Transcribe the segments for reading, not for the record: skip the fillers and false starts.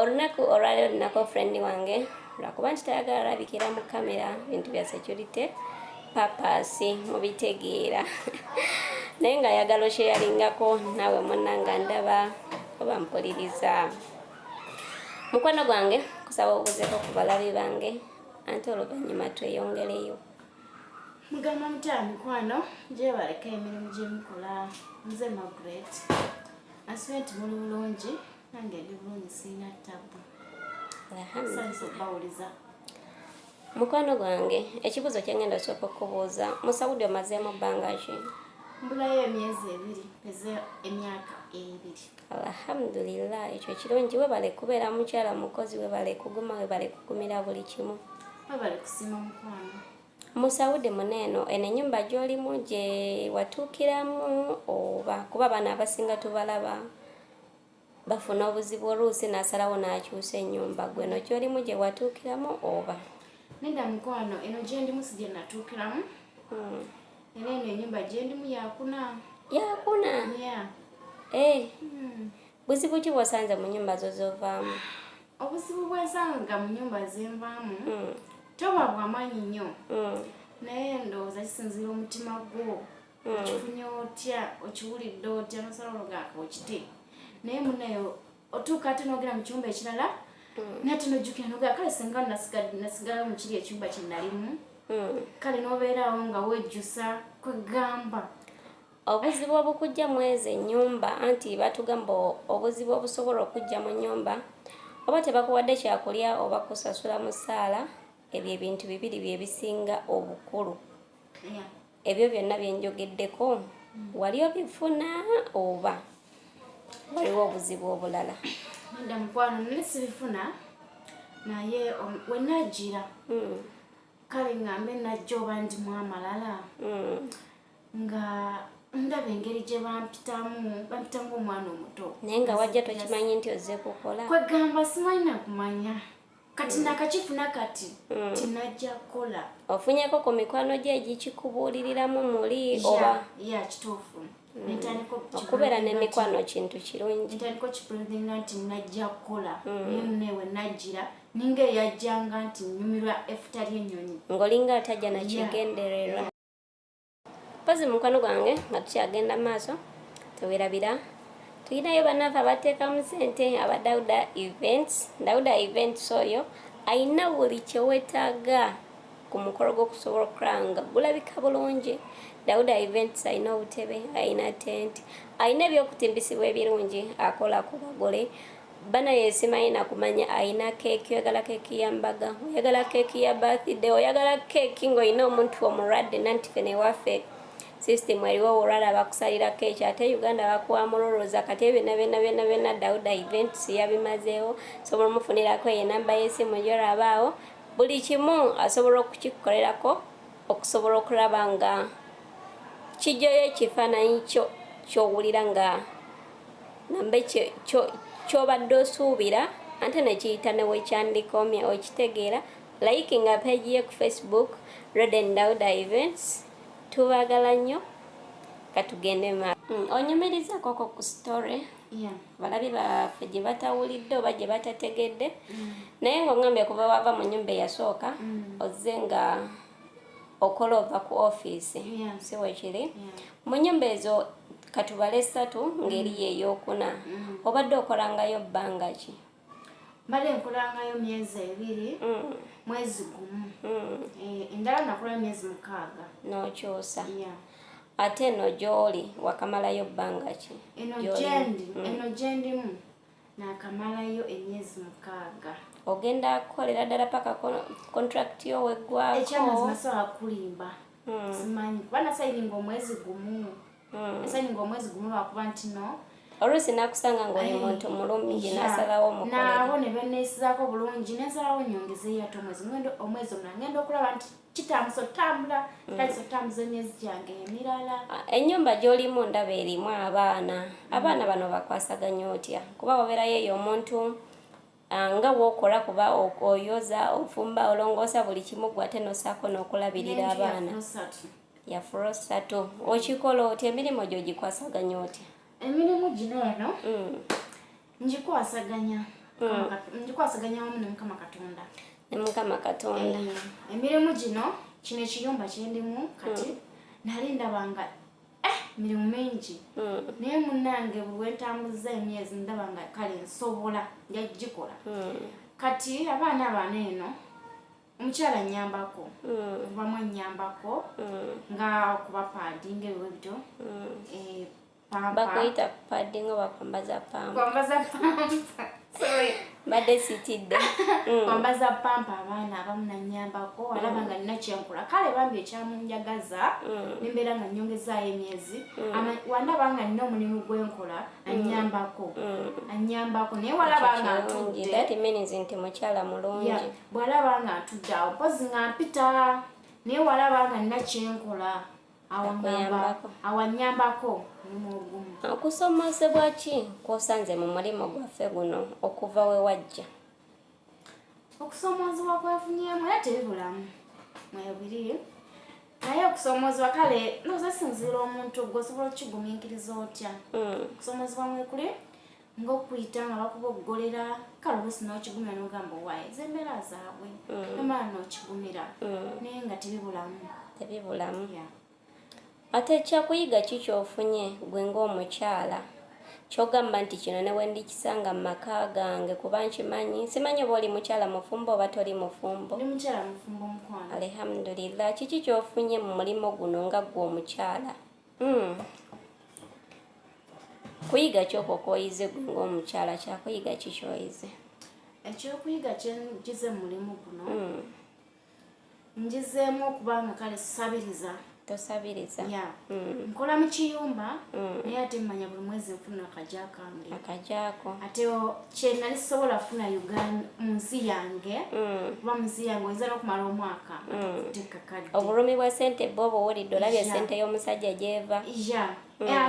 Olunaku olwaleero linako friend wange, lwakuba nti tayagala alabikira mu kamera, bintu bya security purpose mubitegeera, naye ng'ayagala okyeyalingako naawe munnanga ndaba oba mpuliriza. Mukwano gwange, kusaba obuzeeko ku balabi bange, ante oluvannyuma tweyongereyo. Mugamba mutya mikwano? Gyebaleka emirimu gyemukola. Nze Margaret, asibe nti muli bulungi, nange ndi bulungi, sirina tabu, sanyusa okubawuliza. Mukwano gwange, ekibuuzo kyengenda osooka okubuuza, mu Saudi omazeemu bbanga ki? Mbulayo emyezi 2 peze emyaka 2. Alhamdulillah, ekyo kirungi. Webale kubeera mukyala mukozi, webale kuguma, webale kugumira buli kimu. Webale kusiima, mukwano. Mu Saudi muneeno, eno ennyumba gy'olimu gye watuukiramu oba? Kuba abaana abasinga tubalaba bafuna obuzibu, oluusi n'asalawo n'akyusa ennyumba. Gwe no gy'olimu gye watuukiramu oba? Nedda mukwano, eno gyendimu si gye natuukiramu. Era eno ennyumba gyendimu yakuna. Yakuna? Yeah. Eh, buzibu ki bw'osanze mu nnyumba zo z'ovaamu? Obuzibu bwensanga mu nyumba zenvaamu toba bwamaanyi nnyo, naye ndowooza kisinziira omutima gwo okifunye otya, okiwulidde otya, nosala olugaka okite. Naye munayo otuuka ate nogenda mu kyumba ekirala, nate nojjukira nogaa, kale singa nasigalayo mu kiri ekyumba kye nalimu. Kale nobeeraawo nga wejjusa kwegamba. Obuzibu obukujja mu ezo ennyumba, anti batugamba obuzibu obusobola okujja mu nnyumba, oba tebakuwadde kyakulya oba kusasula musaala. Ebyo ebintu bibiri bye bisinga obukulu. Ebyo byonna byenjogeddeko wali obifuna oba waliwo obuzibu obulala? Nedda mukwano, nali sibifuna, naye wenajjira, kale ŋŋambe najja oba ndimu amalala, nga ndaba engeri gye bampitamu, bampita ngaomwana omuto. Naye nga wajja tokimanyi nti ozze kukola? Kwegamba simanyi nakumanya. Kati nakakifuna kati tinajja kukola. Ofunyeko ku mikwano gye egikikubuuliriramu muli oba? Ya, kituufu. Nentandika Okubeera n'emikwano kintu kirungi. Ntandika okipulidinga nti najja kukola, naye munewe najjira ninga eyajjanga nti nyumirwa efuta ly'ennyonyi. Ng'olinga atajja nakigendererwa. Mpozi mukwano gwange, nga tukyagenda maaso, tewerabira tulinayo bannaffe abateekamu sente, aba Dauda Events. Dauda Events oyo ayina buli kyewetaaga ku mukolo gw'okusobola okulaba nga gulabika bulungi. Dauda Events ayina obutebe, ayina tent, ayina ebyokutimbisibwa ebirungi, akola ku bagole banaye simanyi nakumanya, ayina keeki. Oyagala keeki ya mbaga, oyagala keeki ya birthday, oyagala keeki ng'olina omuntu omulwadde, nanti ffe newaffe system eriwo, olwala bakusalira keeki, ate Uganda bakuwa mululuza. Kati ebyo byonna byonna byonna byonna Dauda Events yabimazeewo. Sobola omufunirako enamba y'esimu gyolabaawo, buli kimu asobola okukikukolerako okusobola okulaba nga kijjayo ekifaananyi kyo kyowulira nga nambe kyobadde osuubira, ate nekiyita newekyandikomye. Okitegeera? Likinga page ye ku Facebook, Roden Dauda Events. Tubagala nnyo, katugende ma onyumirizakoko ku story balabi baffe gye batawulidde oba gye batategedde. Naye ng'oŋŋambye kuva wava mu nnyumba eyasooka, ozze nga okola ova ku ofiisi, si wekiri? Mu nnyumba ezo katubale ssatu, ng'eri yeeyokuna, obadde okolangayo bbanga ki? Mbadde nkolangayo myezi 2, mwezi 1. Eh, endala nakolayo myezi 6. N'okyusa? Ate eno gy'oli wakamalayo bbanga ki? Eno Gy'oli? Gyendi, eno gyendimu nakamalayo emyezi 6. Ogenda kukolera ddala paka contract yo weggwako? Ekyamazima sobola kulimba, simanyi, kuba nasayininga omwezi 1. Nasayininga omwezi 1 lwakuba nti no Oluusi nakusanga ng'oli muntu mulungi, n'asalawo omukolere. Nabo ne beneesizaako bulungi, nensalawo nyongezeeyo ate omwezi, ngenda omwezi omulala, ngenda okulaba nti kitambisa otambula, kitandisa otambuza emyezi gyange emirala. Ah, ennyumba gy'olimu ndaba erimu abaana. Abaana bano bakwasaganya otya? Kuba wabeerayo eyo omuntu, ah, nga bw'okola, kuba oyoza, ofumba, olongoosa buli kimu gwe, ate nosaako n'okulabirira N'enju ya abaana. Floor ssatu. Ya floor ssatu. Okikola otya? Emirimu gyo ogikwasaganya otya? Emirimu gino eno ngikwasaganya. Ngikwasaganya wamu ne Mukama Katonda. Ne Mukama Katonda. Emirimu gino, kino ekiyumba kyendimu kati nali ndabanga mirimu mingi. Naye munnange buli lwentambuza emyezi ndaba nga kale nsobola nja kugikola. Kati abaana bano eno omukyala nnyambako, kubamu nnyambako nga kuba padding ebyo bityo. Pampa. Bakuyita padding oba kwambaza pampa? Kwambaza pampa. Sorry. Mbadde sitidde. Kwambaza pampa abaana abamu nannyambako, alaba nga nina kyenkola. Kale bambi ekyamunjagaza, ne mbeera nga nnyongezaayo emyezi. Wandaba nga nina omulimu gwe nkola, annyambako. Annyambako, naye walaba nga ntudde. That means nti mukyala mulungi. Yeah, bw'alaba nga ntudde awo, mpozzi nga mpita, naye walaba nga nina kyenkola, Akuyambako. awo annyambako omulimu ogumu. Okusomoozebwa ki kw'osanze mu mulimu gwaffe guno okuva we wajja? Okusomoozebwa kwefunyeemu era tebibulamu mwebiri, naye okusomoozebwa kale ndowooza sinziira omuntu gwe osobola okukigumiikiriza otya. Okusomoozebwa mwekuli ng'okuyita nga bakuboggolera, kale oluusi n'okigumira n'ogamba owaaye ez'embeera zaabwe, nomala n'okigumira, naye nga tebibulamu. Tebibulamu. Yeah. Ate ekyakuyiga ki ky'ofunye gwe ng'omukyala ky'ogamba nti kino ne bwe ndikisanga mu maka gange, kuba nkimanyi, simanyi oba oli mukyala mufumbo oba toli mufumbo? Ndi mukyala mufumbo, mukwano. Alhamdulillah. Kiki ky'ofunye mu mulimu guno nga ggwe omukyala? Kuyiga ki okwo kw'oyize gwe ng'omukyala? Kyakuyiga ki ky'oyize? Ekyokuyiga kye njize mu mulimu guno, njizeemu okuba nga kale sisabiriza. Tosabiriza. Yeah. Nkola mu kiyumba, naye ate mmanya buli mwezi nfuna akaja kange. Akajaako. Ate kye nali sobola kufuna Uganda mu nsi yange, kuba mu nsi yange oyinza n'okumala omwaka nga kadde. Obulumi bwa ssente bwo obuwulidde, olabye ssente y'omusajja gy'eva. Yeah.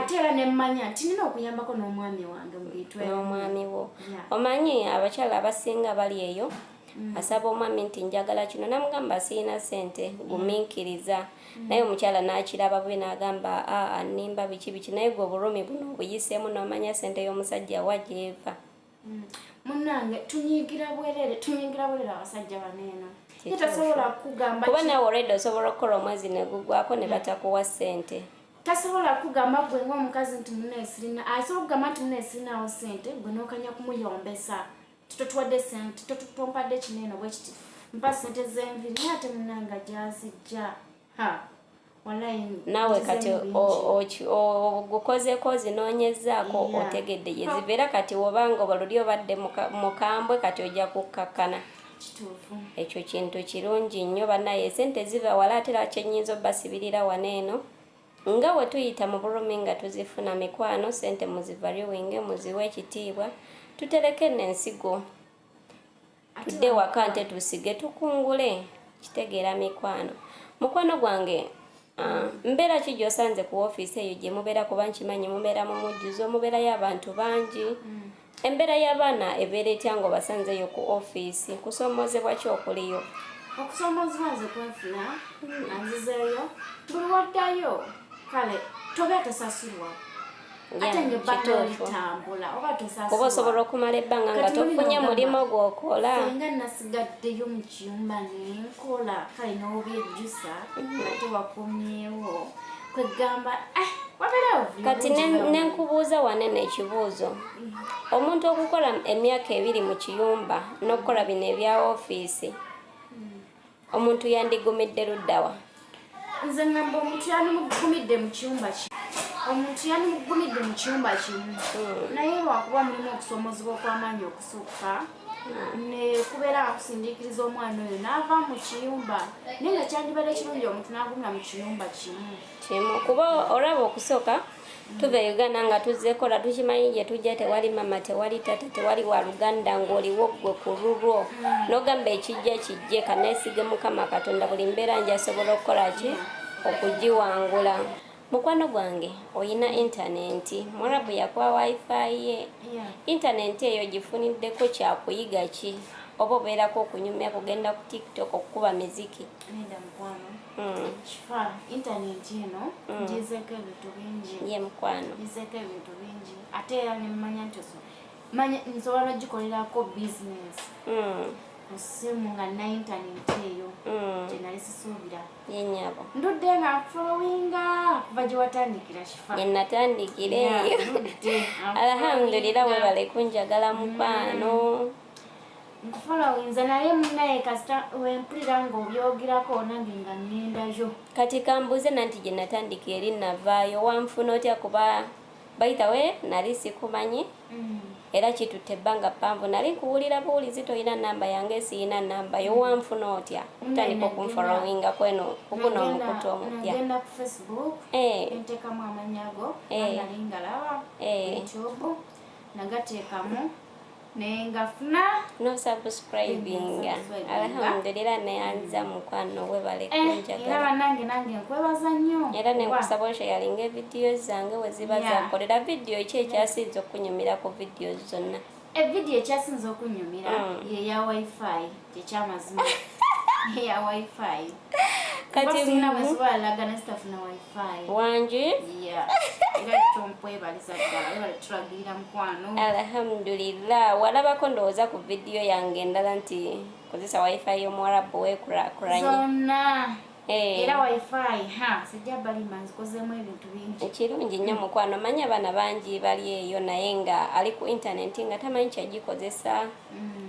Ate era ne mmanya nti nina okuyambako n'omwami wange mu bintu ebimu. N'omwami wo. Yeah. Omanyi abakyala abasinga bali eyo, asaba omwami nti njagala kino, namugamba siyina ssente, gumiikiriza, naye omukyala n'akiraba bubi n'agamba aa annimba biki biki, naye gwe obulumi buno obuyiseemu n'omanya ssente y'omusajja wa gy'eva. Munnange tunyiigira bwerere, tunyiigira bwerere abasajja bano eno. Ye tasobola kugamba Kuba naawe olwedda osobola okukola omwezi ne gugwako ne batakuwa ssente. Tasobola kugamba gwe ng'omukazi nti munnaye sirina, asobola okugamba nti munnaye sirinaawo ssente, gwe n'okanya kumuyombesa, titotuwadde ssente, tompadde kino eno bwe kiti, mpa ssente z'enviiri, naye ate munnange gy'azijja. Ha, wallahi Naawe kati njizeemu bingi. Gukozeeko ozinoonyezaako, otegedde gye zibeera. Kati wobanga oba luli obadde mukambwe, kati ojja kukkakkana. Kituufu. Ekyo kintu kirungi nnyo bannaye, esente ziva wala. Ate era kyennyinza obbasibirira wano eno, nga bwe tuyita mu bulumi nga tuzifuna, mikwano, sente muzivaluinge, muziwe ekitiibwa, tutereke n'ensigo, Ate tudde waka nte tusige tukungule. Kitegeera mikwano? Mukwano gwange, mbeera ki gy'osanze ku ofiisi eyo gye mubeera? Kuba nkimanyi mubeera mu mujjuzo, mubeerayo abantu bangi. Embeera y'abaana ebeera etya ng'obasanzeeyo ku ofiisi? Kusoomoozebwa ki okuliyo? Okusoomoozebwa nze kwenfuna nga nzizeeyo, buli waddayo kale toba tosasulwa, ate ng'ebbanga litambula oba tosasulwa. Kuba osobola okumala ebbanga nga Kati muli tofunye n'ogamba, mulimu gw'okola. Senga nasigaddeyo mu kiyumba nenkola, kale n'obyejjusa ate wakomyewo, kwegamba wabeerawo Kati nenkubuuza wanene ekibuuzo, omuntu okukola emyaka 2 mu kiyumba n'okukola bino ebya ofiisi, omuntu yandigumidde luddawa? Nze ngamba omuntu yandimugumidde mu kiyumba ki, omuntu yandimugumidde mu kiyumba kimu, naye lwakuba mulimu okusomozebwa okw'amaanyi okusukka, ne kubeera nga kusindiikiriza omwana oyo n'ava mu kiyumba, naye nga kyandibadde kirungi omuntu n'agumira mu kiyumba kimu. Kimu, kuba olaba okusooka tuva e Uganda nga tuzzeekola, tukimanyi gye tujja tewali mama, tewali tata, tewali waluganda, ng'oliwo ggwe ku lulwo, n'ogamba ekijja kijje, kaneesige Mukama Katonda, buli mbeera njasobola okukola ki okugiwangula. Mukwano gwange, oyina intaneti, Mwarabu yakuwa wifi ye. Intaneti eyo gifuniddeko kyakuyiga ki, oba obeerako okunyumya, kugenda ku TikTok, okukuba miziki? Nedda mukwano. Kifa, intaneti eno ngizeeko ebintu bingi. Ye mukwano. Ngizeeko ebintu bingi, ate era nemmanya nti Manya nsobola nogikolerako bizinesi ku ssimu nga nina intaneti eyo gye nali sisuubira. Yenyabo. Ndudde nga nfollowinga kuva gye watandikira, Shifa. Gye natandikira Yeah, eyo. ndudde Alhamdulillah, nfollowinga. webale kunjagala, mukwano. Nkufollowinza, naye munaye kasita wempulira ng'obyogerako nange nga ŋŋendayo. Kati kambuuze, nanti gye natandikira eri navaayo, wanfuna otya? Kuba bayitawe nali sikumanyi era kitutte ebbanga ppanvu nali nkuwulira buwulizi. Tolina namba yange, siyina namba yo, wanfuna otya okutandika okunfollowinga kweno kuguno omukutu omupya? Nagenda ku Facebook, nteekamu amannya go, nali ngalaba YouTube, nagateekamu nengafuna. No subscribinga. Subscribinga. Alhamdulillah, neyanza mukwano, webale Era kunjagala. bannange, nange nkwebaza nnyo. Era nenkusaba osharinga evidiyo zange weziba zakolera. Vidiyo ki ekyasinza okunyumira ku vidiyo zonna? Evidiyo ekyasinza okunyumira yeya WiFi, kyekyamazima yeya WiFi. Kati Sirina bwesobola laga nesitafuna WiFi. Wangi. Yeah. Era kyonkwebaliza ddala, webale tulagirira, mukwano. Alhamdulillah. Walabako ndowooza ku vidiyo yange endala nti kozesa WiFi y'omuwarabu weekulaakulanye. Zonna. Era WiFi, ha, sijja balima, nzikozeemu ebintu bingi. Ekirungi nnyo, mukwano. Manyi abaana bangi bali eyo naye nga ali ku intaneti nga tamanyi kyagikozesa,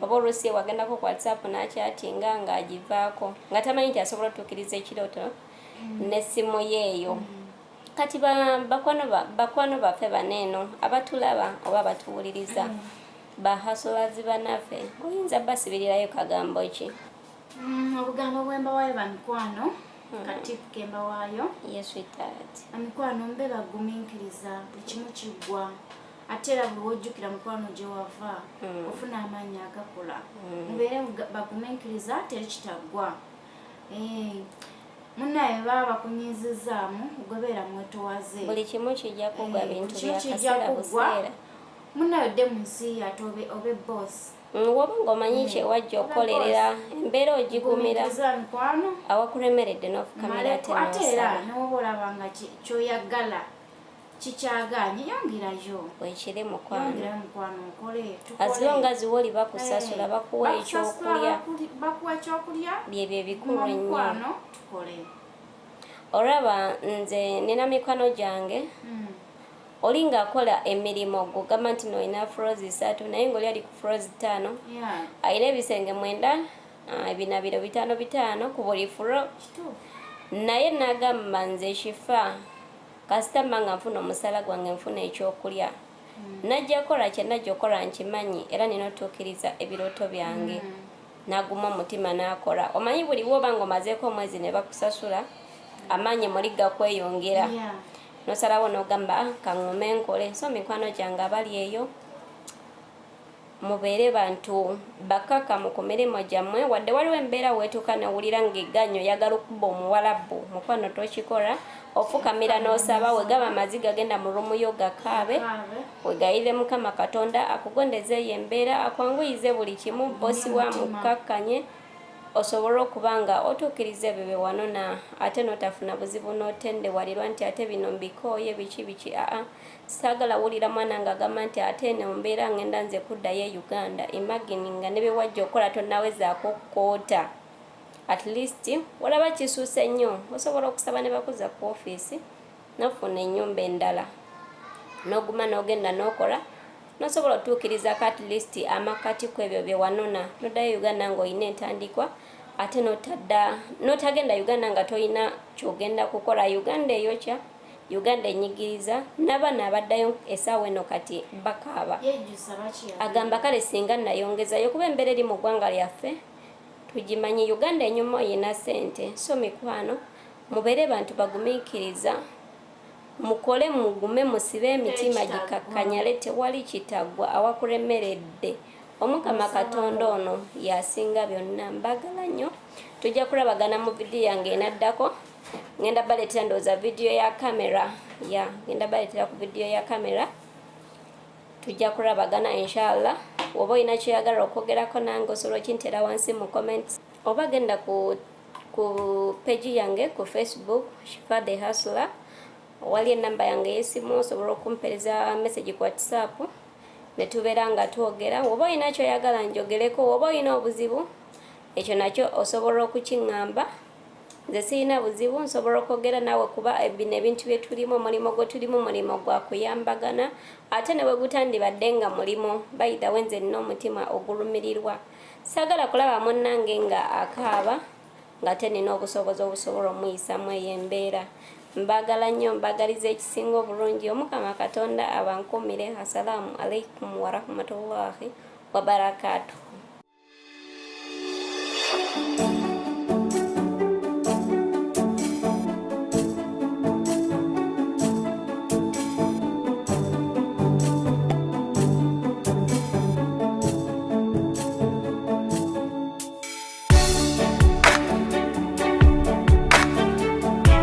oba oluusi wagendako ku WhatsApp n'akyatinga ng'agivaako nga tamanyi nti asobola otuukiriza ekirooto n'essimu ye eyo. Kati bakwano baffe baneeno abatulaba oba abatuwuliriza, bahasulazi bannaffe, oyinza basibirirayo kagambo ki? Obugambo bwembawaayo, bamikwano, katipu kembawaayo. Yes, sweetheart. Bamikwano, mbe bagumiikiriza, buli kimu kiggwa. Ate era buli wojjukira, mukwano, gye wava, ofuna amaanyi agakola. Mubeere bagumiikiriza, teri kitaggwa. Munnaye baba bakunyizizaamu, gobeera mwetowaze. Buli kimu kijja kuggwa. Buli Bintu kimu kijja byakaseera kuggwa. buseera. Munnaye odde mu nsi yo, ate obe boss. Woba ng'omanyi kyewajja okukolerera, embeera ogigumira. Gumiikiriza, mikwano. Awakulemeredde n'ofukamira ate Maleko ate era n'osaba. n'oba olaba nga kyoyagala kikyagaanye, yongerayo. Bwekiri, mukwano. Yongerayo, mukwano, okole. As long as woli bakusasula, bakuwa ekyokulya. Bakuwa ekyokulya. Byebyo ebikulu Guma, ennyo. mukwano, tukole. Olaba nze nina mikwano gyange, oli ng'akola emirimu gugamba nti noolina floors 3, naye ng'oli ali ku floors 5, alina ebisenge 9, ebinabiro bitaano bitaano ku buli floor. Naye nagamba, nze Shifa, kasita mba nga nfuna omusala gwange, nfuna ekyokulya, najja kukola kye najja okukola, nkimanyi era nina otuukiriza ebirooto byange. Naguma omutima n'akola. Omanyi buli woba ng'omazeeko omwezi ne bakusasula, amaanyi muli gakweyongera, nosalawo n'ogamba, "Ah, kaŋŋume nkole." So mikwano gyange abali eyo, mubeere bantu bakakamu ku mirimu gyammwe. Wadde waliwo embeera weetuuka newulira ng'egganyo oyagala okuba omuwalabu, mukwano, tokikola. Ofukamira n'osaba, wegaba amaziga, genda mu room yo gakaabe, Kaabe. wegayirire Mukama Katonda akugondeze eyo embeera, akwanguyize buli kimu, bosi wa Omutima. Mukakkanye osobole okuba nga otuukiriza ebyo bye wanona, ate n'otafuna buzibu n'otendewalirwa nti ate bino mbikooye, biki biki. Aa, saagala wulira mwana ng'agamba nti ate eno mbeera ngenda nze kuddayo e Uganda. Imagine nga ne bye wajja okukola tonnawezaako kkoota. At least walaba kisuuse nnyo, osobola okusaba ne bakuza ku ofiisi nofuna ennyumba endala, n'oguma n'ogenda n'okola, nosobola otuukirizako at least amakati ku ebyo bye wanona, noddayo Uganda ng'olina entandikwa, ate notadda notagenda Uganda nga tolina kyogenda kukola. Uganda eyokya, Uganda enyigiriza, n'abaana abaddayo essaawa eno kati bakaaba. Yejjusa lwaki Agamba, kale singa nayongezayo, kuba embeera eri mu ggwanga lyaffe tugimanyi. Uganda enyuma oyina ssente. So mikwano, mubeere bantu bagumiikiriza, mukole, mugume, musibe emitima Tewali gikakkanyale, tewali kitaggwa. Awakulemeredde, Omukama Katonda ono yasinga byonna. Mbagala nnyo, tujja kulabagana mu vidiyo yange enaddako. Ngenda baleetera ndowooza vidiyo ya kamera ya ngenda baleetera ku vidiyo ya kamera. Tujja kulabagana inshallah. Oba olina kyoyagala okwogerako nange, osobola okintera wansi mu comments, oba genda ku page yange ku Facebook, Shifa the Hustler, wali enamba yange ey'essimu, osobola okumpereza message ku WhatsApp. Ne tubeera nga twogera. Oba olina kyoyagala njogereko, oba olina obuzibu, ekyo nakyo osobola okukiŋŋamba. Nze sirina buzibu, nsobola okwogera naawe, kuba bino ebintu bye tulimu, omulimu gwe tulimu mulimu gwa kuyambagana. Ate ne bwe gutandibadde nga mulimu, bayitawe, nze nina omutima ogulumirirwa, saagala kulaba munnange nga akaaba nga te nina obusobozi obusobola omuyisamu eyo embeera. Mbagala nnyo, mbagaliza ekisinga obulungi. Omukama Katonda abankuumire. Assalaamu alaikum warahmatullahi wabarakatuhu.